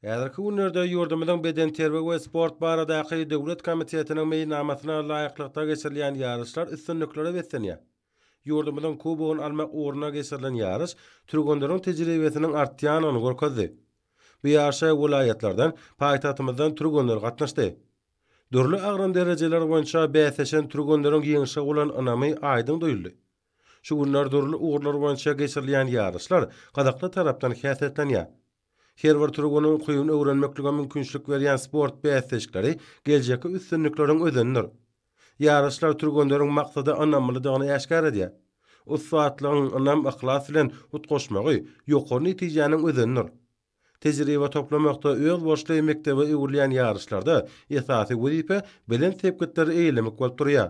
Häzirki günlerde ýurdumyzyň Bedenterbiýe we sport baradaky döwlet komitetiniň meýilnamasyna laýyklykda geçirilýän ýaryşlar üstünliklere beslenýär. Ýurdumyzyň kubogyny almak ugrunda geçirilen ýaryş türgenleriň tejribesiniň artýandygyny görkezdi. Bu ýaryşa welaýatlardan, paýtagtymyzdan türgenler gatnaşdy. Dürli agram derejeleri boýunça bäsleşen türgenleriň ýeňşe bolan ynamy aýdyň duýuldy. Şu günler dürli ugurlar boýunça geçirilýän ýaryşlar gyzykly tarapdan häsiýetlenýär. Her bir türgeniň ukybyny öwrenmeklige mümkinçilik berýän sport bäsleşikleri geljekki üstünlikleriň özenidir. Ýaryşlar türgenleriň maksada ynamlydygyny äşgär edýär. Ussatlygyň ynam-yhlas bilen utgaşmagy ýokary netijäniň özenidir. Tejribe toplamakda özboluşly mekdebe öwrülýän ýaryşlarda esasy wezipe belent sepgitleri eýelemek bolup durýar.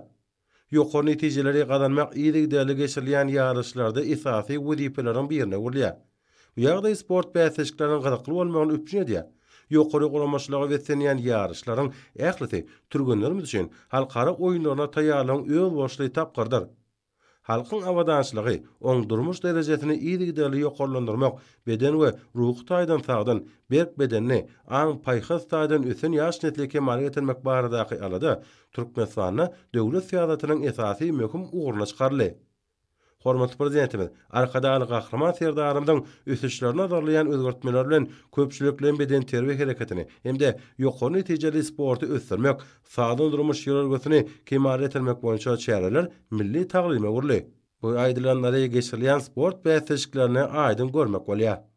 Ýokary netijeleri gazanmak yzygiderli geçirilýän ýaryşlarda esasy wezipeleriň birine öwrülýär. Bu ýagdaý sport bäsleşikleriniň gyzykly bolmagyny üpjün edýär. Ýokary guramaçylyga beslenýän ýaryşlaryň ählisi türgenlerimiz üçin halkara oýunlaryna taýýarlygyň özboluşly tapgyrydyr. Halkyň abadançylygy, oň durmuş derejesini yzygiderli ýokarlandyrmak, beden we ruhy taýdan sagdyn, berk bedenli, aň-paýhas taýdan ösen ýaş nesli kemala getirmek baradaky alada Türkmenistanda döwlet syýasatynyň esasy möhüm ugruna çykaryldy. Hormatly Prezidentimiz Arkadagly Gahryman Serdarymyzyň ösüşleri nazarlaýan özgertmeleri bilen köpçülikleýin bedenterbiýe hereketini hem-de ýokary netijeli sporty ösdürmek, sagdyn durmuş ýörelgesini kemala getirmek boýunça çäreler milli taglyma öwrüldi. Bu aýdylanlary geçirilýän sport bäsleşiklerinde aýdyň görmek bolýar.